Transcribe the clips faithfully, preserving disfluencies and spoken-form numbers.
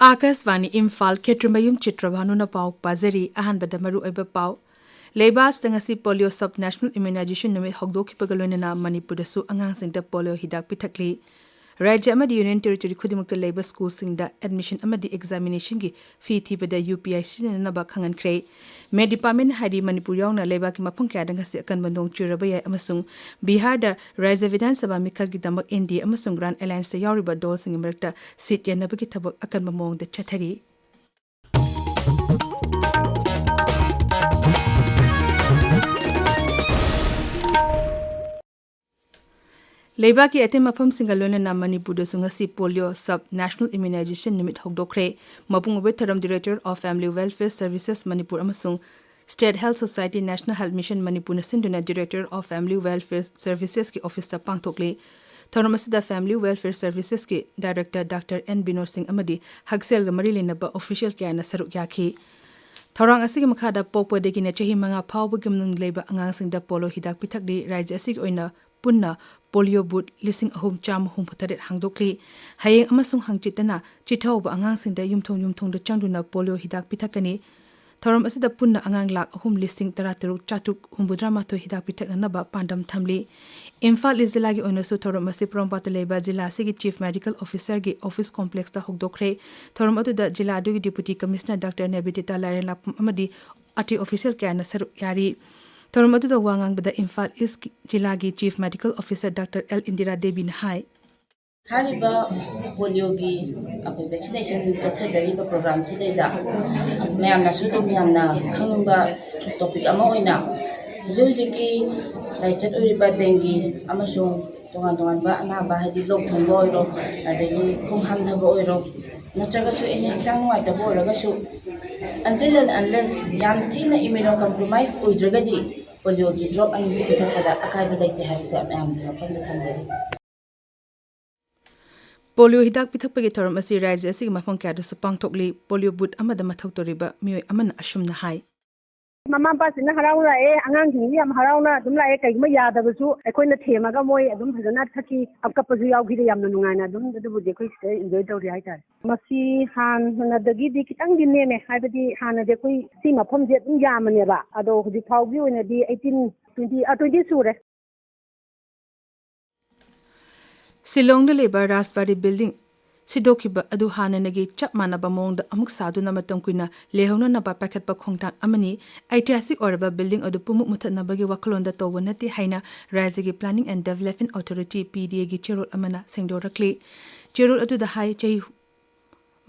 ꯑꯥꯀꯥꯁꯕꯥꯅꯤ ꯏꯝꯐꯥꯜ, ꯈꯦꯇ꯭ꯔꯤꯃꯌꯨꯝ ꯆꯤꯇ꯭ꯔꯚꯥꯅꯨꯅ ꯄꯥꯎ ꯄꯥꯖꯔꯤ꯫ ꯑꯍꯥꯟꯕꯗ ꯃꯔꯨꯑꯣꯏꯕ ꯄꯥꯎ꯫ ꯂꯩꯕꯥꯛ ꯑꯁꯤꯗ ꯉꯁꯤ ꯄꯣꯂꯤꯑꯣ ꯁꯕ ꯅꯦꯁꯅꯦꯜ ꯏꯝꯌꯨꯅꯥꯏꯖꯦꯁꯟ ꯅꯨꯃꯤꯠ ꯍꯧꯗꯣꯛꯈꯤꯕꯒ ꯂꯣꯏꯅꯅ ꯃꯅꯤꯄꯨꯔꯗꯁꯨ ꯑꯉꯥꯡꯁꯤꯡꯗ ꯄꯣꯂꯤꯑꯣ ꯍꯤꯗꯥꯛ ꯄꯤꯊꯛꯂꯤ꯫ ꯔꯥꯖ꯭ꯌ ꯑꯃꯗꯤ ꯌꯨꯅꯤꯌꯟ ꯇꯦꯔꯤꯇꯣꯔꯤ ꯈꯨꯗꯤꯡꯃꯛꯇ ꯂꯩꯕ ꯁ꯭ꯀꯨꯜꯁꯤꯡꯗ ꯑꯦꯗꯃꯤꯁꯟ ꯑꯃꯗꯤ ꯑꯦꯛꯖꯥꯃꯤꯅꯦꯁꯟꯒꯤ ꯐꯤ ꯊꯤꯕꯗ ꯌꯨ ꯄꯤ ꯑꯥꯏ ꯁꯤꯖꯤꯟꯅꯅꯕ ꯈꯪꯍꯟꯈ꯭ꯔꯦ꯫ ꯃꯦꯠ ꯗꯤꯄꯥꯔꯠꯃꯦꯟꯅ ꯍꯥꯏꯔꯤ, ꯃꯅꯤꯄꯨꯔ ꯌꯥꯎꯅ ꯂꯩꯕꯥꯛꯀꯤ ꯃꯐꯝ ꯀꯌꯥꯗ ꯉꯁꯤ ꯑꯀꯟꯕ ꯅꯣꯡ ꯆꯨꯔꯕ ꯌꯥꯏ ꯑꯃꯁꯨꯡ ꯕꯤꯍꯥꯔꯗ ꯔꯥꯖ꯭ꯌ ꯕꯤꯙꯥꯟ ꯁꯚꯥ ꯃꯤꯈꯜꯒꯤꯗꯃꯛ ꯑꯦꯟ ꯗꯤ ꯑꯦ ꯑꯃꯁꯨꯡ ꯒ꯭ꯔꯥꯟ ꯑꯦꯂꯥꯌꯟꯁꯇ ꯌꯥꯎꯔꯤꯕ ꯗꯣꯜꯁꯤꯡꯒꯤ ꯃꯔꯛꯇ ꯁꯤꯠ ꯌꯦꯟꯅꯕꯒꯤ ꯊꯕꯛ ꯑꯀꯟꯕ ꯃꯑꯣꯡꯗ ꯆꯠꯊꯔꯤ꯫ ꯂꯩꯕꯥꯛꯀꯤ ꯑꯇꯩ ꯃꯐꯝꯁꯤꯡꯒ ꯂꯣꯏꯅꯅ ꯃꯅꯤꯄꯨꯔꯗꯁꯨ ꯉꯁꯤ ꯄꯣꯂꯤꯑꯣ ꯁꯕ ꯅꯦꯁꯅꯦꯜ ꯏꯝꯌꯨꯅꯥꯏꯖꯦꯁꯟ ꯅꯨꯃꯤꯠ ꯍꯧꯗꯣꯛꯈ꯭ꯔꯦ꯫ ꯃꯄꯨꯡ ꯑꯣꯏꯕ ꯊꯧꯔꯝ Director of Family Welfare Services Manipur ꯑꯃꯁꯨꯡ State Health Society National Health Mission ꯃꯅꯤꯄꯨꯔꯅ ꯁꯤꯟꯗꯨꯅ Director of Family Welfare Servicesꯀꯤ ꯑꯣꯐꯤꯁꯇ ꯄꯥꯡꯊꯣꯛꯂꯤ꯫ ꯊꯧꯔꯝ ꯑꯁꯤꯗ Family Welfare Servicesꯀꯤ Director Doctor N Vinod ꯁꯤꯡ ꯑꯃꯗꯤ ꯍꯛꯁꯦꯜꯒ ꯃꯔꯤ ꯂꯩꯅꯕ ꯑꯣꯐꯤꯁꯤꯌꯦꯜ ꯀꯌꯥꯅ ꯁꯔꯨꯛ ꯌꯥꯈꯤ꯫ ꯊꯧꯔꯥꯡ ꯑꯁꯤꯒꯤ ꯃꯈꯥꯗ ꯄꯣꯛꯄꯗꯒꯤꯅ ꯆꯍꯤ ꯃꯉꯥ ꯐꯥꯎꯕꯒꯤ ꯃꯅꯨꯡ ꯂꯩꯕ ꯑꯉꯥꯡꯁꯤꯡꯗ ꯄꯣꯂꯤꯑꯣ ꯍꯤꯗꯥꯛ ꯄꯤꯊꯛꯂꯤ꯫ ꯔꯥꯖ꯭ꯌ ꯑꯁꯤꯒꯤ ꯑꯣꯏꯅ ꯄꯨꯟꯅ ꯄꯣꯂꯤꯑꯣ ꯕꯨꯠ ꯂꯤꯁꯤꯡ ꯑꯍꯨꯝ ꯆꯥꯝꯃ ꯍꯨꯝꯐꯨ ꯇꯔꯦꯠ ꯍꯥꯡꯗꯣꯛꯂꯤ꯫ ꯍꯌꯦꯡ ꯑꯃꯁꯨꯡ ꯍꯪꯆꯤꯠꯇꯅ ꯆꯤꯊꯍꯧꯕ ꯑꯉꯥꯡꯁꯤꯡꯗ ꯌꯨꯝꯊꯣꯡ ꯌꯨꯝꯊꯣꯡꯗ ꯆꯪꯗꯨꯅ ꯄꯣꯂꯤꯑꯣ ꯍꯤꯗꯥꯛ ꯄꯤꯊꯛꯀꯅꯤ꯫ ꯊꯧꯔꯝ ꯑꯁꯤꯗ ꯄꯨꯟꯅ ꯑꯉꯥꯡ ꯂꯥꯈ ꯑꯍꯨꯝ ꯂꯤꯁꯤꯡ ꯇꯔꯥꯇꯔꯨꯛ ꯆꯥꯇ꯭ꯔꯨꯛ ꯍꯨꯝꯐꯨꯇꯔꯥ ꯃꯥꯊꯣꯏ ꯍꯤꯗꯥꯛ ꯄꯤꯊꯛꯅꯅꯕ ꯄꯥꯟꯗꯝ ꯊꯝꯂꯤ꯫ ꯏꯝꯐꯥꯜ ꯏꯁ ꯖꯤꯂꯥꯒꯤ ꯑꯣꯏꯅꯁꯨ ꯊꯧꯔꯝ ꯑꯁꯤ ꯄꯣꯔꯣꯝꯄꯥꯠꯇ ꯂꯩꯕ ꯖꯤꯂꯥ ꯑꯁꯤꯒꯤ ꯆꯤꯐ ꯃꯦꯗꯤꯀꯦꯜ ꯑꯣꯐꯤꯁꯔꯒꯤ ꯑꯣꯐꯤꯁ ꯀꯣꯝꯄ꯭ꯂꯦꯛꯁꯇ ꯍꯧꯗꯣꯛꯈ꯭ꯔꯦ꯫ ꯊꯧꯔꯝ ꯑꯗꯨꯗ ꯖꯤꯂꯥ ꯑꯗꯨꯒꯤ ꯗꯤꯄꯨꯇꯤ ꯀꯃꯤꯁꯅꯔ ꯗꯥꯛꯇꯔ ꯅꯦꯕꯤꯗꯤꯇꯥ ꯂꯥꯏꯔꯦꯟꯂꯥꯛꯄꯝ ꯑꯃꯗꯤ ꯑꯇꯩ ꯑꯣꯐꯤꯁꯤꯌꯦꯜ ꯀꯌꯥꯅ ꯁꯔꯨꯛ ꯌꯥꯔꯤ꯫ ꯊꯧꯔꯝ ꯑꯗꯨꯗ ꯋꯥ ꯉꯥꯡꯕꯗ ꯏꯝꯐꯥꯜ ꯏꯁ ꯖꯤꯂꯥꯒꯤ chief medical officer doctor L Indira ꯗꯦꯕꯤꯅ ꯍꯥꯏ꯫ ꯍꯥꯏꯔꯤꯕ ꯄꯣꯂꯤꯑꯣꯒꯤ ꯑꯩꯈꯣꯏ ꯚꯦꯛꯁꯤꯅꯦꯁꯟ ꯆꯠꯊꯖꯔꯤꯕ ꯄ꯭ꯔꯣꯒ꯭ꯔꯥꯝꯁꯤꯗꯩꯗ ꯃꯌꯥꯝꯅꯁꯨ ꯑꯗꯨꯝ ꯌꯥꯝꯅ ꯈꯪꯅꯤꯡꯕ ꯇꯣꯄꯤꯛ ꯑꯃ ꯑꯣꯏꯅ ꯍꯧꯖꯤꯛ ꯍꯧꯖꯤꯛꯀꯤ ꯂꯥꯏꯆꯠ ꯑꯣꯏꯔꯤꯕ ꯗꯦꯡꯒꯤ ꯑꯃꯁꯨꯡ ꯇꯣꯉꯥꯟ ꯇꯣꯉꯥꯟꯕ ꯑꯅꯥꯕ, ꯍꯥꯏꯗꯤ ꯂꯣꯛ ꯊꯨꯡꯕ ꯑꯣꯏꯔꯣ, ꯑꯗꯒꯤ ꯈꯣꯡ ꯍꯥꯝꯊꯕ ꯑꯣꯏꯔꯣ, ꯅꯠꯇ꯭ꯔꯒꯁꯨ ꯑꯦꯅꯤ ꯍꯛꯆꯥꯡ ꯅꯨꯡꯉꯥꯏꯇꯕ ꯑꯣꯏꯔꯒꯁꯨ, until and unless ꯌꯥꯝ ꯊꯤꯅ immunocompromise ꯑꯣꯏꯗ꯭ꯔꯒꯗꯤ ꯄꯣꯂꯤꯑꯣꯒꯤ ꯗ꯭ꯔꯣꯞ ꯑꯅꯤꯁꯤ ꯄꯤꯊꯛꯄꯗ ꯑꯀꯥꯏꯕ ꯂꯩꯇꯦ ꯍꯥꯏꯕꯁꯦ ꯃꯌꯥꯝꯒꯤ ꯃꯐꯝꯗ ꯊꯝꯖꯔꯤ꯫ ꯄꯣꯂꯤꯑꯣ ꯍꯤꯗꯥꯛ ꯄꯤꯊꯛꯄꯒꯤ ꯊꯧꯔꯝ ꯑꯁꯤ ꯔꯥꯖ꯭ꯌ ꯑꯁꯤꯒꯤ ꯃꯐꯝ ꯀꯌꯥꯗꯁꯨ ꯄꯥꯡꯊꯣꯛꯂꯤ꯫ ꯄꯣꯂꯤꯑꯣ ꯕꯨꯠ ꯑꯃꯗ ꯃꯊꯧ ꯇꯧꯔꯤꯕ ꯃꯤꯑꯣꯏ ꯑꯃꯅ ꯑꯁꯨꯝꯅ ꯍꯥꯏ꯫ ꯃꯃꯥ ꯃꯄꯥꯁꯤꯡꯅ ꯍꯔꯥꯎ ꯂꯥꯛꯑꯦ, ꯑꯉꯥꯡꯁꯤꯡꯁꯨ ꯌꯥꯝ ꯍꯔꯥꯎꯅ ꯑꯗꯨꯝ ꯂꯥꯛꯑꯦ꯫ ꯀꯩꯒꯨꯝꯕ ꯌꯥꯗꯕꯁꯨ ꯑꯩꯈꯣꯏꯅ ꯊꯦꯝꯃꯒ ꯃꯣꯏ ꯑꯗꯨꯝ ꯐꯖꯅ ꯊꯛꯈꯤ, ꯀꯞꯄꯁꯨ ꯌꯥꯎꯈꯤꯗꯦ꯫ ꯌꯥꯝꯅ ꯅꯨꯡꯉꯥꯏꯅ ꯑꯗꯨꯝ ꯑꯗꯨꯕꯨꯗꯤ ꯑꯩꯈꯣꯏ ꯁꯤꯗ ꯏꯟꯖꯣꯏ ꯇꯧꯔꯤ ꯍꯥꯏꯇꯥꯔꯦ꯫ ꯃꯁꯤ ꯍꯥꯟꯅꯗꯒꯤꯗꯤ ꯈꯤꯇꯪꯗꯤ ꯅꯦꯝꯃꯦ, ꯍꯥꯏꯕꯗꯤ ꯍꯥꯟꯅꯗꯤ ꯑꯩꯈꯣꯏ ꯁꯤ ꯃꯐꯝꯁꯦ ꯑꯗꯨꯝ ꯌꯥꯝꯕꯅꯦꯕ, ꯑꯗꯣ ꯍꯧꯖꯤꯛ ꯐꯥꯎꯒꯤ ꯑꯣꯏꯅꯗꯤ ꯑꯩꯠꯇꯤꯟ, ꯇ꯭ꯋꯦꯟꯇꯤ, ꯑ, ꯇ꯭ꯋꯦꯟꯇꯤ ꯁꯨꯔꯦ꯫ ꯁꯤꯂꯣꯡꯗ ꯂꯩꯕ ꯔꯥꯖꯕꯥꯔꯤ ꯕꯤꯜꯗꯤꯡ ꯁꯤꯗꯣꯛꯈꯤꯕ ꯑꯗꯨ ꯍꯥꯟꯅꯅꯒꯤ ꯆꯞ ꯃꯥꯟꯅꯕ ꯃꯑꯣꯡꯗ ꯑꯃꯨꯛ ꯁꯥꯗꯨꯅ ꯃꯇꯝ ꯀꯨꯏꯅ ꯂꯩꯍꯧꯅꯅꯕ ꯄꯥꯏꯈꯠꯄ ꯈꯣꯡꯊꯥꯡ ꯑꯃꯅꯤ꯫ ꯑꯩꯇꯤꯍꯥꯁꯤꯛ ꯑꯣꯏꯔꯕ ꯕꯤꯜꯗꯤꯡ ꯑꯗꯨ ꯄꯨꯝꯃꯨꯛ ꯃꯨꯊꯠꯅꯕꯒꯤ ꯋꯥꯈꯜꯂꯣꯟꯗ ꯇꯧꯕ ꯅꯠꯇꯦ ꯍꯥꯏꯅ ꯔꯥꯖ꯭ꯌꯒꯤ Planning and Development Authority, ꯄꯤ ꯗꯤ ꯑꯦꯒꯤ ꯆꯦꯔꯣꯜ ꯑꯃꯅ ꯁꯦꯡꯗꯣꯔꯛꯂꯤ꯫ ꯆꯦꯔꯣꯜ ꯑꯗꯨꯗ ꯍꯥꯏ, ꯆꯍꯤ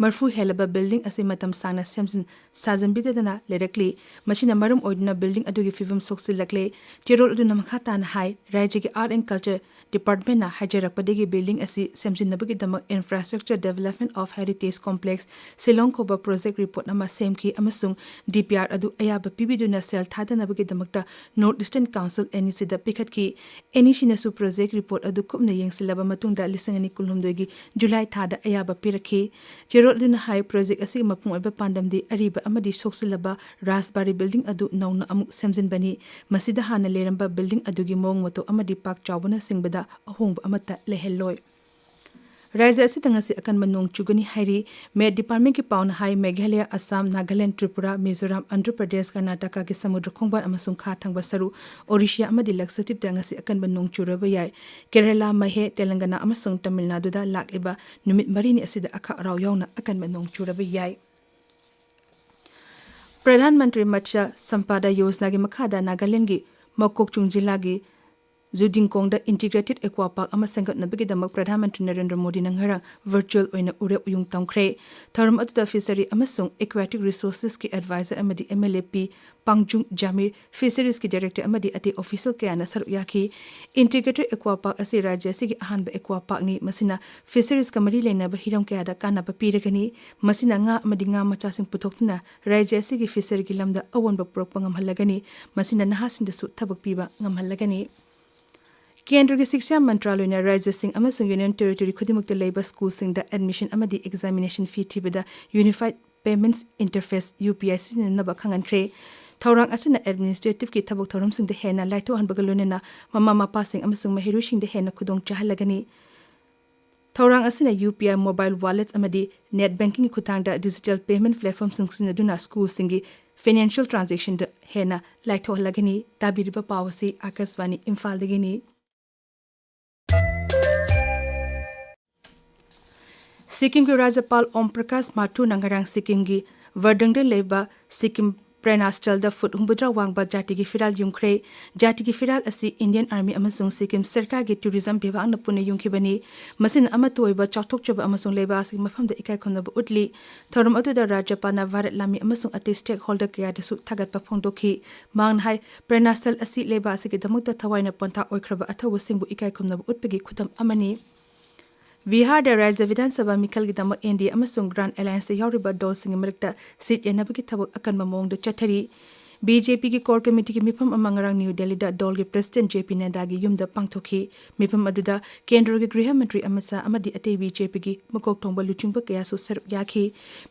ꯃꯔꯐꯨ ꯍꯦꯜꯂꯕ ꯕꯤꯜꯗꯤꯡ ꯑꯁꯤ ꯃꯇꯝ ꯁꯥꯡꯅ ꯁꯦꯝꯖꯤꯟ ꯁꯥꯖꯤꯟꯕꯤꯗꯗꯅ ꯂꯩꯔꯛꯂꯤ꯫ ꯃꯁꯤꯅ ꯃꯔꯝ ꯑꯣꯏꯗꯨꯅ ꯕꯤꯜꯗꯤꯡ ꯑꯗꯨꯒꯤ ꯐꯤꯕꯝ ꯁꯣꯛꯆꯤꯜꯂꯛꯂꯦ꯫ ꯆꯦꯔꯣꯜ ꯑꯗꯨꯅ ꯃꯈꯥ ꯇꯥꯅ ꯍꯥꯏ, ꯔꯥꯖ꯭ꯌꯒꯤ Art and Culture Departmentꯅ ꯍꯥꯏꯖꯔꯛꯄꯗꯒꯤ ꯕꯤꯜꯗꯤꯡ ꯑꯁꯤ ꯁꯦꯝꯖꯤꯟꯅꯕꯒꯤꯗꯃꯛ Infrastructure Development of Heritage Complex Shillong ꯀꯧꯕ project report ꯑꯃ ꯁꯦꯝꯈꯤ ꯑꯃꯁꯨꯡ ꯗꯤ ꯄꯤ ꯑꯥꯔ ꯑꯗꯨ ꯑꯌꯥꯕ ꯄꯤꯕꯤꯗꯨꯅ ꯁꯦꯜ ꯊꯥꯗꯅꯕꯒꯤꯗꯃꯛꯇ North Eastern Council, NECꯗ ꯄꯤꯈꯠꯈꯤ꯫ NECꯅꯁꯨ project report ꯑꯗꯨ ꯀꯨꯞꯅ ꯌꯦꯡꯁꯤꯜꯂꯕ ꯃꯇꯨꯡꯗ ꯂꯤꯁꯤꯡ ꯑꯅꯤ ꯀꯨꯟꯍꯨꯝꯗꯣꯏꯒꯤ ꯖꯨꯂꯥꯏ ꯊꯥꯗ ꯑꯌꯥꯕ ꯄꯤꯔꯛꯈꯤ꯫ ꯆꯦꯔꯣꯜ ꯑꯗꯨꯅ ꯍꯥꯏ, project ꯑꯁꯤꯒꯤ ꯃꯄꯨꯡ ꯑꯣꯏꯕ ꯄꯥꯟꯗꯝꯗꯤ ꯑꯔꯤꯕ ꯑꯃꯗꯤ ꯁꯣꯛꯆꯤꯜꯂꯕ ꯔꯥꯖꯕꯥꯔꯤ ꯕꯤꯜꯗꯤꯡ ꯑꯗꯨ ꯅꯧꯅ ꯑꯃꯨꯛ ꯁꯦꯝꯖꯤꯟꯕꯅꯤ꯫ ꯃꯁꯤꯗ ꯍꯥꯟꯅ ꯂꯩꯔꯝꯕ ꯕꯤꯜꯗꯤꯡ ꯑꯗꯨꯒꯤ ꯃꯑꯣꯡ ꯃꯇꯧ ꯑꯃꯗꯤ ꯄꯥꯛ ꯆꯥꯎꯕꯅꯆꯤꯡꯕꯗ ꯑꯍꯣꯡꯕ ꯑꯃꯠꯇ ꯂꯩꯍꯜꯂꯣꯏ꯫ ꯔꯥꯖ꯭ꯌ ꯑꯁꯤꯗ ꯉꯁꯤ ꯑꯀꯟꯕ ꯅꯣꯡ ꯆꯨꯒꯅꯤ ꯍꯥꯏꯔꯤ꯫ Met Departmentꯀꯤ ꯄꯥꯎꯅ ꯍꯥꯏ, ꯃꯦꯘꯥꯂꯌ, ꯑꯁꯥꯝ, ꯅꯥꯒꯥꯂꯦꯟ, ꯇ꯭ꯔꯤꯄꯨꯔꯥ, ꯃꯤꯖꯣꯔꯥꯝ, ꯑꯟꯙ꯭ꯔ ꯄ꯭ꯔꯗꯦꯁ, ꯀꯔꯅꯥꯇꯀꯥꯒꯤ ꯁꯃꯨꯗ꯭ꯔ ꯈꯣꯡꯕꯥꯟ ꯑꯃꯁꯨꯡ ꯈꯥ ꯊꯪꯕ ꯁꯔꯨꯛ, ꯑꯣꯔꯤꯁꯤꯌꯥ ꯑꯃꯗꯤ ꯂꯛꯁꯗꯤꯞꯇ ꯉꯁꯤ ꯑꯀꯟꯕ ꯅꯣꯡ ꯆꯨꯔꯕ ꯌꯥꯏ꯫ ꯀꯦꯔꯂꯥ, ꯃꯍꯦ, ꯇꯦꯂꯪꯒꯅꯥ ꯑꯃꯁꯨꯡ ꯇꯥꯃꯤꯜ ꯅꯥꯗꯨꯗ ꯂꯥꯛꯂꯤꯕ ꯅꯨꯃꯤꯠ ꯃꯔꯤꯅꯤ ꯑꯁꯤꯗ ꯑꯈꯥꯛ ꯑꯔꯥꯎ ꯌꯥꯎꯅ ꯑꯀꯟꯕ ꯅꯣꯡ ꯆꯨꯔꯕ ꯌꯥꯏ꯫ ꯄ꯭ꯔꯙꯥꯟ ꯃꯟꯇ꯭ꯔꯤ ꯃꯠꯁ꯭ꯌ ꯁꯝꯄꯥꯗ ꯌꯣꯖꯅꯥꯒꯤ ꯃꯈꯥꯗ ꯅꯥꯒꯥꯂꯦꯟꯒꯤ ꯃꯣꯀꯣꯛꯆꯨꯡ ꯖꯤꯂꯥꯒꯤ ꯖꯨꯗꯤꯡꯀꯣꯡꯗ Integrated Aqua Park ꯑꯃ ꯁꯦꯝꯒꯠꯅꯕꯒꯤꯗꯃꯛ ꯄ꯭ꯔꯙꯥꯟ ꯃꯟꯇ꯭ꯔꯤ ꯅꯔꯦꯟꯗ꯭ꯔ ꯃꯣꯗꯤꯅ ꯉꯔꯥꯡ virtual ꯑꯣꯏꯅ ꯎꯔꯦꯞ ꯎꯌꯨꯡ ꯇꯝꯈ꯭ꯔꯦ꯫ ꯊꯧꯔꯝ ꯑꯗꯨꯗ Fishery ꯑꯃꯁꯨꯡ Aquatic Resourcesꯀꯤ advisor ꯑꯃꯗꯤ M L A P ꯄꯥꯡꯖꯨꯡ ꯖꯥꯃꯤꯔ, Fisheriesꯀꯤ director ꯑꯃꯗꯤ ꯑꯇꯩ official ꯀꯌꯥꯅ ꯁꯔꯨꯛ ꯌꯥꯈꯤ꯫ Integrated Aqua Park ꯑꯁꯤ ꯔꯥꯖ꯭ꯌ ꯑꯁꯤꯒꯤ ꯑꯍꯥꯟꯕ aqua parkꯅꯤ꯫ ꯃꯁꯤꯅ Fisheriesꯀ ꯃꯔꯤ ꯂꯩꯅꯕ ꯍꯤꯔꯝ ꯀꯌꯥꯗ ꯀꯥꯟꯅꯕ ꯄꯤꯔꯒꯅꯤ꯫ ꯃꯁꯤꯅ ꯉꯥ ꯑꯃꯗꯤ ꯉꯥ ꯃꯆꯥꯁꯤꯡ ꯄꯨꯊꯣꯛꯇꯨꯅ ꯔꯥꯖ꯭ꯌ ꯑꯁꯤꯒꯤ Fisheryꯒꯤ ꯂꯝꯗ ꯑꯑꯣꯟꯕ ꯄꯨꯔꯛꯄ ꯉꯝꯍꯜꯂꯒꯅꯤ꯫ ꯃꯁꯤꯅ ꯅꯍꯥꯁꯤꯡꯗꯁꯨ ꯊꯕꯛ ꯄꯤꯕ ꯉꯝꯍꯜꯂꯒꯅꯤ꯫ ꯀꯦꯟꯗ꯭ꯔꯒꯤ ꯁꯤꯛꯁꯥ ꯃꯟꯇ꯭ꯔꯥꯂꯣꯏꯅ ꯔꯥꯖ꯭ꯌꯁꯤꯡ ꯑꯃꯁꯨꯡ Union Territory ꯈꯨꯗꯤꯡꯃꯛꯇ ꯂꯩꯕ schoolꯁꯤꯡꯗ admission ꯑꯃꯗꯤ examination fee ꯊꯤꯕꯗ Unified Payments Interface, U P I, ꯁꯤꯖꯤꯟꯅꯅꯕ ꯈꯪꯍꯟꯈ꯭ꯔꯦ꯫ ꯊꯧꯔꯥꯡ ꯑꯁꯤꯅ ꯑꯦꯗꯃꯤꯅꯤꯁꯇ꯭ꯔꯦꯇꯤꯚꯀꯤ ꯊꯕꯛ ꯊꯧꯔꯝꯁꯤꯡꯗ ꯍꯦꯟꯅ ꯂꯥꯏꯊꯣꯛꯍꯟꯕꯒ ꯂꯣꯏꯅꯅ ꯃꯃꯥ ꯃꯄꯥꯁꯤꯡ ꯑꯃꯁꯨꯡ ꯃꯍꯩꯔꯣꯏꯁꯤꯡꯗ ꯍꯦꯟꯅ ꯈꯨꯗꯣꯡ ꯆꯥꯍꯜꯂꯒꯅꯤ꯫ ꯊꯧꯔꯥꯡ ꯑꯁꯤꯅ U P I mobile wallet ꯑꯃꯗꯤ ꯅꯦꯠ ꯕꯦꯡꯀꯤꯡꯒꯤ ꯈꯨꯠꯊꯥꯡꯗ ꯗꯤꯖꯤꯇꯦꯜ ꯄꯦꯃꯦꯟꯠ ꯄ꯭ꯂꯦꯠꯐꯣꯔꯝꯁꯤꯡ ꯁꯤꯖꯤꯟꯅꯗꯨꯅ ꯁ꯭ꯀꯨꯜꯁꯤꯡꯒꯤ ꯐꯥꯏꯅꯥꯟꯁꯤꯌꯦꯜ ꯇ꯭ꯔꯥꯟꯖꯦꯛꯁꯟꯗ ꯍꯦꯟꯅ ꯂꯥꯏꯊꯣꯛꯍꯜꯂꯒꯅꯤ꯫ ꯇꯥꯕꯤꯔꯤꯕ ꯄꯥꯎ ꯑꯁꯤ ꯑꯥꯀꯥꯁꯕꯥꯅꯤ ꯏꯝꯐꯥꯜꯗꯒꯤꯅꯤ꯫ ꯁꯤꯛꯀꯤꯝꯒꯤ ꯔꯥꯖ꯭ꯌꯄꯥꯜ ꯑꯣꯝ ꯄ꯭ꯔꯀꯥꯁ ꯃꯥꯊꯨꯔꯅ ꯉꯔꯥꯡ ꯁꯤꯛꯀꯤꯝꯒꯤ ꯕꯔꯗꯪꯗ ꯂꯩꯕ ꯁꯤꯛꯀꯤꯝ ꯄ꯭ꯔꯦꯔꯅꯥ ꯁ꯭ꯊꯜꯗ ꯐꯨꯠ ꯍꯨꯝꯐꯨꯇꯔꯥ ꯋꯥꯡꯕ ꯖꯥꯇꯤꯒꯤ ꯐꯤꯔꯥꯜ ꯌꯨꯡꯈ꯭ꯔꯦ꯫ ꯖꯥꯇꯤꯒꯤ ꯐꯤꯔꯥꯜ ꯑꯁꯤ ꯏꯟꯗꯤꯌꯟ ꯑꯥꯔꯃꯤ ꯑꯃꯁꯨꯡ ꯁꯤꯛꯀꯤꯝ ꯁꯔꯀꯥꯔꯒꯤ ꯇꯨꯔꯤꯖꯝ ꯕꯤꯚꯥꯒꯅ ꯄꯨꯟꯅ ꯌꯨꯡꯈꯤꯕꯅꯤ꯫ ꯃꯁꯤꯅ ꯑꯃꯠꯇ ꯑꯣꯏꯕ ꯆꯥꯎꯊꯣꯛꯆꯕ ꯑꯃꯁꯨꯡ ꯂꯩꯕꯥꯛ ꯑꯁꯤꯒꯤ ꯃꯐꯝꯗ ꯏꯀꯥꯏ ꯈꯨꯝꯅꯕ ꯎꯠꯂꯤ꯫ ꯊꯧꯔꯝ ꯑꯗꯨꯗ ꯔꯥꯖ꯭ꯌꯄꯥꯜꯅ ꯚꯥꯔꯠ ꯂꯥꯟꯃꯤ ꯑꯃꯁꯨꯡ ꯑꯇꯩ ꯁ꯭ꯇꯦꯛꯍꯣꯜꯗꯔ ꯀꯌꯥꯗꯁꯨ ꯊꯥꯒꯠꯄ ꯐꯣꯡꯗꯣꯛꯈꯤ꯫ ꯃꯍꯥꯛꯅ ꯍꯥꯏ, ꯄ꯭ꯔꯦꯔꯅꯥ ꯁ꯭ꯊꯜ ꯑꯁꯤ ꯂꯩꯕꯥꯛ ꯑꯁꯤꯒꯤꯗꯃꯛꯇ ꯊꯋꯥꯏꯅ ꯄꯣꯟꯊꯥ ꯑꯣꯏꯈ꯭ꯔꯕ ꯑꯊꯧꯕꯁꯤꯡꯕꯨ ꯏꯀꯥꯏ ꯈꯨꯝꯅꯕ ꯎꯠꯄꯒꯤ ꯈꯨꯗꯝ ꯑꯃꯅꯤ꯫ ꯕꯤꯍꯥꯔꯗ ꯔꯥꯖ꯭ꯌ ꯕꯤꯙꯥꯟ ꯁꯚꯥ ꯃꯤꯈꯜꯒꯤꯗꯃꯛ ꯑꯦꯟ ꯗꯤ ꯑꯦ ꯑꯃꯁꯨꯡ ꯒ꯭ꯔꯥꯟ ꯑꯦꯂꯥꯌꯟꯁꯇ ꯌꯥꯎꯔꯤꯕ ꯗꯜꯁꯤꯡꯒꯤ ꯃꯔꯛꯇ ꯁꯤꯠ ꯌꯦꯟꯅꯕꯒꯤ ꯊꯕꯛ ꯑꯀꯟꯕ ꯃꯑꯣꯡꯗ ꯆꯠꯊꯔꯤ꯫ ꯕꯤ ꯖꯦ ꯄꯤꯒꯤ ꯀꯣꯔ ꯀꯃꯤꯇꯤꯒꯤ ꯃꯤꯐꯝ ꯑꯃ ꯉꯔꯥꯡ ꯅ꯭ꯌꯨ ꯗꯦꯜꯂꯤꯗ ꯗꯜꯒꯤ ꯄ꯭ꯔꯦꯁꯤꯗꯦꯟꯠ ꯖꯦ ꯄꯤ ꯅꯗ꯭ꯗꯥꯒꯤ ꯌꯨꯝꯗ ꯄꯥꯡꯊꯣꯛꯈꯤ꯫ ꯃꯤꯐꯝ ꯑꯗꯨꯗ ꯀꯦꯟꯗ꯭ꯔꯒꯤ ꯒ꯭ꯔꯤꯍ ꯃꯟꯇ꯭ꯔꯤ ꯑꯃꯤꯠ ꯁꯥꯍ ꯑꯃꯗꯤ ꯑꯇꯩ ꯕꯤ ꯖꯦ ꯄꯤꯒꯤ ꯃꯀꯣꯛ ꯊꯣꯡꯕ ꯂꯨꯆꯤꯡꯕ ꯀꯌꯥꯁꯨ ꯁꯔꯨꯛ ꯌꯥꯈꯤ꯫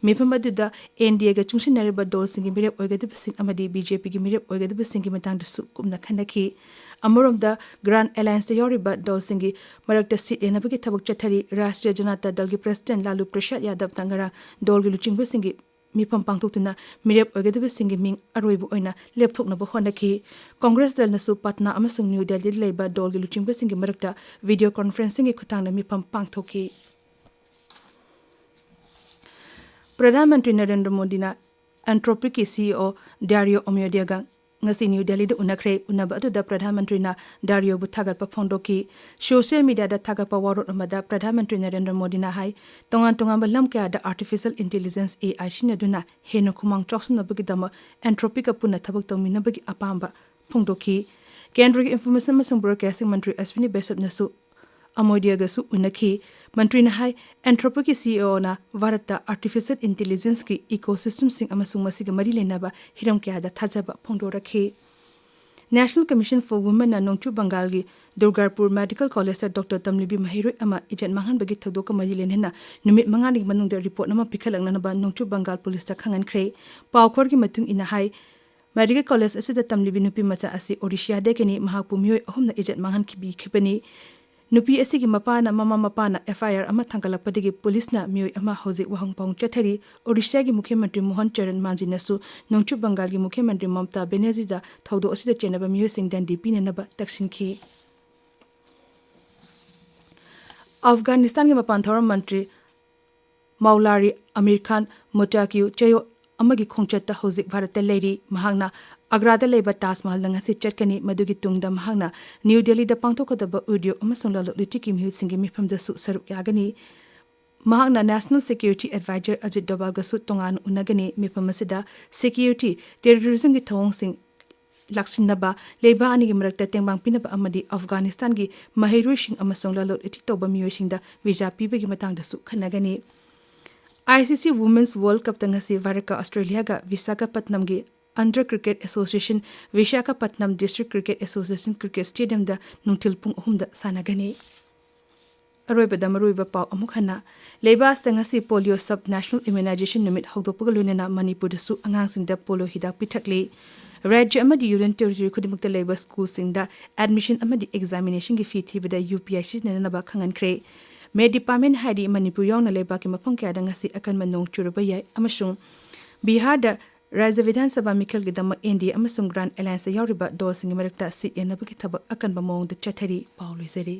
ꯃꯤꯐꯝ ꯑꯗꯨꯗ ꯑꯦꯟ ꯗꯤ ꯑꯦꯒ ꯆꯨꯡꯁꯤꯟꯅꯔꯤꯕ ꯗꯜꯁꯤꯡꯒꯤ ꯃꯤꯔꯦꯞ ꯑꯣꯏꯒꯗꯕꯁꯤꯡ ꯑꯃꯗꯤ ꯕꯤ ꯖꯦ ꯄꯤꯒꯤ ꯃꯤꯔꯦꯞ ꯑꯣꯏꯒꯗꯕꯁꯤꯡꯒꯤ ꯃꯇꯥꯡꯗꯁꯨ ꯀꯨꯞꯅ ꯈꯟꯅꯈꯤ꯫ ꯑꯃꯔꯣꯝꯗ, ꯒ꯭ꯔꯥꯟ ꯑꯦꯂꯥꯌꯟꯁꯇ ꯌꯥꯎꯔꯤꯕ ꯗꯜꯁꯤꯡꯒꯤ ꯃꯔꯛꯇ ꯁꯤꯠ ꯌꯦꯟꯅꯕꯒꯤ ꯊꯕꯛ ꯆꯠꯊꯔꯤ꯫ ꯔꯥꯁꯇ꯭ꯔꯤꯌ ꯖꯅꯇꯥ ꯗꯜꯒꯤ ꯄ꯭ꯔꯦꯁꯤꯗꯦꯟꯠ ꯂꯥꯂꯨ ꯄ꯭ꯔꯁꯥꯗ ꯌꯥꯗꯕꯅ ꯉꯔꯥꯡ ꯗꯜꯒꯤ ꯂꯨꯆꯤꯡꯕꯁꯤꯡꯒꯤ ꯃꯤꯐꯝ ꯄꯥꯡꯊꯣꯛꯇꯨꯅ ꯃꯤꯔꯦꯞ ꯑꯣꯏꯒꯗꯕꯁꯤꯡꯒꯤ ꯃꯤꯡ ꯑꯔꯣꯏꯕ ꯑꯣꯏꯅ ꯂꯦꯞꯊꯣꯛꯅꯕ ꯍꯣꯠꯅꯈꯤ꯫ ꯀꯪꯒ꯭ꯔꯦꯁ ꯗꯜꯅꯁꯨ ꯄꯠꯅꯥ ꯑꯃꯁꯨꯡ ꯅ꯭ꯌꯨ ꯗꯦꯜꯂꯤꯗ ꯂꯩꯕ ꯗꯜꯒꯤ ꯂꯨꯆꯤꯡꯕꯁꯤꯡꯒꯤ ꯃꯔꯛꯇ ꯚꯤꯗꯤꯑꯣ ꯀꯣꯟꯐꯔꯦꯟꯁꯤꯡꯒꯤ ꯈꯨꯠꯊꯥꯡꯗ ꯃꯤꯐꯝ ꯄꯥꯡꯊꯣꯛꯈꯤ꯫ ꯄ꯭ꯔꯙꯥꯟ ꯃꯟꯇ꯭ꯔꯤ ꯅꯔꯦꯟꯗ꯭ꯔ ꯃꯣꯗꯤꯅ Anthropic ꯀꯤ ꯁꯤ ꯏ ꯑꯣ ꯗꯥꯔꯤꯑꯣ ꯑꯃꯣꯗꯤꯌꯥꯒ ꯉꯁꯤ ꯅ꯭ꯌꯨ ꯗꯦꯜꯂꯤꯗ ꯎꯅꯈ꯭ꯔꯦ꯫ ꯎꯅꯕ ꯑꯗꯨꯗ ꯄ꯭ꯔꯙꯥꯟ ꯃꯟꯇ꯭ꯔꯤꯅ ꯗꯥꯔꯤꯑꯣꯕꯨ ꯊꯥꯒꯠꯄ ꯐꯣꯡꯗꯣꯛꯈꯤ꯫ ꯁꯣꯁꯤꯌꯦꯜ ꯃꯤꯗꯤꯌꯥꯗ ꯊꯥꯒꯠꯄ ꯋꯥꯔꯣꯜ ꯑꯃꯗ ꯄ꯭ꯔꯙꯥꯟ ꯃꯟꯇ꯭ꯔꯤ ꯅꯔꯦꯟꯗ꯭ꯔ ꯃꯣꯗꯤꯅ ꯍꯥꯏ, ꯇꯣꯉꯥꯟ ꯇꯣꯉꯥꯟꯕ ꯂꯝ ꯀꯌꯥꯗ ꯑꯥꯔꯇꯤꯐꯤꯁꯤꯌꯦꯜ ꯏꯟꯇꯦꯂꯤꯖꯦꯟꯁ, ꯑꯦ ꯑꯥꯏ, ꯁꯤꯖꯤꯟꯅꯗꯨꯅ ꯍꯦꯟꯅ ꯈꯨꯃꯥꯡ ꯆꯥꯎꯁꯤꯟꯅꯕꯒꯤꯗꯃꯛ Anthropic ꯀ ꯄꯨꯟꯅ ꯊꯕꯛ ꯇꯧꯃꯤꯟꯅꯕꯒꯤ ꯑꯄꯥꯝꯕ ꯐꯣꯡꯗꯣꯛꯈꯤ꯫ ꯀꯦꯟꯗ꯭ꯔꯒꯤ ꯏꯟꯐꯣꯔꯃꯦꯁꯟ ꯑꯃꯁꯨꯡ ꯕ꯭ꯔꯣꯗꯀꯥꯁꯇꯤꯡ ꯃꯟꯇ꯭ꯔꯤ ꯑꯁ꯭ꯋꯤꯅꯤ ꯕꯦꯁ꯭ꯞꯅꯁꯨ ꯑꯃꯣꯗꯤꯌꯥꯒꯁꯨ ꯎꯅꯈꯤ꯫ ꯃꯟꯇ꯭ꯔꯤꯅ ꯍꯥꯏ, Anthropic ꯀꯤ ꯁꯤ ꯏ ꯑꯣꯅ ꯚꯥꯔꯠꯇ ꯑꯥꯔꯇꯤꯐꯤꯁꯤꯌꯦꯜ ꯏꯟꯇꯦꯂꯤꯖꯦꯟꯁꯀꯤ ꯏꯀꯣꯁꯤꯁꯇꯦꯝꯁꯤꯡ ꯑꯃꯁꯨꯡ ꯃꯁꯤꯒ ꯃꯔꯤ ꯂꯩꯅꯕ ꯍꯤꯔꯝ ꯀꯌꯥꯗ ꯊꯥꯖꯕ ꯐꯣꯡꯗꯣꯔꯛꯈꯤ꯫ National Commission for Women ꯅ ꯅꯣꯡꯆꯨꯞ ꯕꯪꯒꯥꯜꯒꯤ ꯗꯨꯔꯒꯥꯄꯨꯔ ꯃꯦꯗꯤꯀꯦꯜ ꯀꯣꯂꯦꯖꯇ ꯗꯣꯛꯇꯔ ꯇꯝꯂꯤꯕꯤ ꯃꯍꯩꯔꯣꯏ ꯑꯃ ꯏꯖꯠ ꯃꯥꯡꯍꯟꯕꯒꯤ ꯊꯧꯗꯣꯛꯀ ꯃꯔꯤ ꯂꯩꯅꯅ ꯅꯨꯃꯤꯠ ꯃꯉꯥꯅꯤꯒꯤ ꯃꯅꯨꯡꯗ ꯔꯤꯄꯣꯔꯠ ꯑꯃ ꯄꯤꯈꯠꯂꯛꯅꯅꯕ ꯅꯣꯡꯆꯨꯞ ꯕꯪꯒꯥꯜ ꯄꯨꯂꯤꯁꯇ ꯈꯪꯍꯟꯈ꯭ꯔꯦ꯫ ꯄꯥꯎꯈꯣꯜꯒꯤ ꯃꯇꯨꯡ ꯏꯟꯅ ꯍꯥꯏ, ꯃꯦꯗꯤꯀꯦꯜ ꯀꯣꯂꯦꯖ ꯑꯁꯤꯗ ꯇꯝꯂꯤꯕꯤ ꯅꯨꯄꯤ ꯃꯆꯥ ꯑꯁꯤ ꯑꯣꯔꯤꯁꯤꯌꯥꯗꯒꯤꯅꯤ꯫ ꯃꯍꯥꯛꯄꯨ ꯃꯤꯑꯣꯏ ꯑꯍꯨꯝꯅ ꯏꯖꯠ ꯃꯥꯡꯍꯟꯈꯤꯕꯤꯈꯤꯕꯅꯤ꯫ ꯅꯨꯄꯤ ꯑꯁꯤꯒꯤ ꯃꯄꯥꯅ, ꯃꯃꯥ ꯃꯄꯥꯅ ꯑꯦꯐ ꯑꯥꯏ ꯑꯥꯔ ꯑꯃ ꯊꯥꯡꯒꯠꯂꯛꯄꯗꯒꯤ ꯄꯨꯂꯤꯁꯅ ꯃꯤꯑꯣꯏ ꯑꯃ ꯍꯧꯖꯤꯛ ꯋꯥꯍꯪ ꯄꯥꯎꯍꯪ ꯆꯠꯊꯔꯤ꯫ ꯑꯣꯔꯤꯁꯤꯌꯥꯒꯤ ꯃꯨꯈ꯭ꯌ ꯃꯟꯇ꯭ꯔꯤ ꯃꯣꯍꯟ ꯆꯔꯟ ꯃꯥꯟꯖꯤꯅꯁꯨ ꯅꯣꯡꯆꯨꯞ ꯕꯪꯒꯥꯜꯒꯤ ꯃꯨꯈ꯭ꯌ ꯃꯟꯇ꯭ꯔꯤ ꯃꯃꯇꯥ ꯕꯦꯅꯔꯖꯤꯗ ꯊꯧꯗꯣꯛ ꯑꯁꯤꯗ ꯆꯦꯟꯅꯕ ꯃꯤꯑꯣꯏꯁꯤꯡ ꯗꯟꯗꯤ ꯄꯤꯅꯅꯕ ꯇꯛꯁꯤꯟꯈꯤ꯫ ꯑꯐꯒꯥꯅꯤꯁꯇꯥꯟꯒꯤ ꯃꯄꯥꯟ ꯊꯧꯔꯝ ꯃꯟꯇ꯭ꯔꯤ ꯃꯧꯂꯥꯔꯤ ꯑꯃꯤꯔ ꯈꯥꯟ ꯃꯨꯇꯥꯀꯤꯌꯨ ꯆꯌꯣꯜ ꯑꯃꯒꯤ ꯈꯣꯡꯆꯠꯇ ꯍꯧꯖꯤꯛ ꯚꯥꯔꯠꯇ ꯂꯩꯔꯤ꯫ ꯃꯍꯥꯛꯅ ꯑꯒ꯭ꯔꯥꯗ ꯂꯩꯕ ꯇꯥꯖ ꯃꯍꯜꯗ ꯉꯁꯤ ꯆꯠꯀꯅꯤ꯫ ꯃꯗꯨꯒꯤ ꯇꯨꯡꯗ ꯃꯍꯥꯛꯅ ꯅ꯭ꯌꯨ ꯗꯦꯜꯂꯤꯗ ꯄꯥꯡꯊꯣꯛꯀꯗꯕ ꯎꯗ꯭ꯌꯣꯒ ꯑꯃꯁꯨꯡ ꯂꯂꯣꯟ ꯏꯇꯤꯛꯀꯤ ꯃꯤꯍꯨꯠꯁꯤꯡꯒꯤ ꯃꯤꯐꯝꯗꯁꯨ ꯁꯔꯨꯛ ꯌꯥꯒꯅꯤ꯫ ꯃꯍꯥꯛꯅ National Security Advisor ꯑꯖꯤꯠ ꯗꯣꯚꯥꯜꯒꯁꯨ ꯇꯣꯉꯥꯟꯅ ꯎꯅꯒꯅꯤ꯫ ꯃꯤꯐꯝ ꯑꯁꯤꯗ security, terrorismꯒꯤ ꯊꯧꯑꯣꯡꯁꯤꯡ ꯂꯥꯛꯁꯤꯟꯅꯕ, ꯂꯩꯕꯥꯛ ꯑꯅꯤꯒꯤ ꯃꯔꯛꯇ ꯇꯦꯡꯕꯥꯡ ꯄꯤꯅꯕ ꯑꯃꯗꯤ ꯑꯐꯒꯥꯅꯤꯁꯇꯥꯟꯒꯤ ꯃꯍꯩꯔꯣꯏꯁꯤꯡ ꯑꯃꯁꯨꯡ ꯂꯂꯣꯟ ꯏꯇꯤꯛ ꯇꯧꯕ ꯃꯤꯑꯣꯏꯁꯤꯡꯗ ꯚꯤꯖꯥ ꯄꯤꯕꯒꯤ ꯃꯇꯥꯡꯗꯁꯨ ꯈꯟꯅꯒꯅꯤ꯫ ꯑꯥꯏ ꯁꯤ ꯁꯤ Women's World Cupꯇ ꯉꯁꯤ ꯚꯥꯔꯠꯀ ꯑꯁꯇ꯭ꯔꯦꯂꯤꯌꯥꯒ ꯚꯤꯁꯥꯈꯥꯄꯠꯅꯝꯒꯤ Andhra Cricket Association, Visakhapatnam District Cricket Association Cricket Stadiumꯗ ꯅꯨꯡꯊꯤꯜ ꯄꯨꯡ ꯑꯍꯨꯝꯗ ꯁꯥꯟꯅꯒꯅꯤ꯫ ꯑꯔꯣꯏꯕꯗ ꯃꯔꯨꯑꯣꯏꯕ ꯄꯥꯎ ꯑꯃꯨꯛ ꯍꯟꯅ꯫ ꯂꯩꯕꯥꯛ ꯑꯁꯤꯗ ꯉꯁꯤ Polio Sub National Immunization ꯅꯨꯃꯤꯠ ꯍꯧꯗꯣꯛꯄꯒ ꯂꯣꯏꯅꯅ ꯃꯅꯤꯄꯨꯔꯗꯁꯨ ꯑꯉꯥꯡꯁꯤꯡꯗ ꯄꯣꯂꯤꯑꯣ ꯍꯤꯗꯥꯛ ꯄꯤꯊꯛꯂꯤ꯫ ꯔꯥꯖ꯭ꯌ ꯑꯃꯗꯤ Union Territory ꯈꯨꯗꯤꯡꯃꯛꯇ ꯂꯩꯕ ꯁ꯭ꯀꯨꯜꯁꯤꯡꯗ admission ꯑꯃꯗꯤ examinationꯒꯤ fee ꯊꯤꯕꯗ ꯌꯨ ꯄꯤ ꯑꯥꯏ ꯁꯤꯖꯤꯟꯅꯅꯕ ꯈꯪꯍꯟꯈ꯭ꯔꯦ꯫ Met Department ꯍꯥꯏꯔꯤ ꯃꯅꯤꯄꯨꯔ ꯌꯥꯎꯅ ꯂꯩꯕꯥꯛꯀꯤ ꯃꯐꯝ ꯀꯌꯥꯗ ꯉꯁꯤ ꯑꯀꯟꯕ ꯅꯣꯡ ꯆꯨꯔꯨꯕ ꯌꯥꯏ ꯑꯃꯁꯨꯡ ꯕꯤꯍꯥꯔꯗ ꯔꯥꯖ꯭ꯌ ꯕꯤꯙꯥꯟ ꯁꯚꯥ ꯃꯤꯈꯜꯒꯤꯗꯃꯛ ꯑꯦꯟ ꯗꯤ ꯑꯦ ꯑꯃꯁꯨꯡ Grand Allianceꯇ ꯌꯥꯎꯔꯤꯕ ꯗꯣꯜꯁꯤꯡꯒꯤ ꯃꯔꯛꯇ ꯁꯤꯠ ꯌꯦꯟꯅꯕꯒꯤ ꯊꯕꯛ ꯑꯀꯟꯕ ꯃꯑꯣꯡꯗ ꯆꯠꯊꯔꯤ꯫ ꯄꯥꯎ ꯂꯣꯏꯖꯔꯦ꯫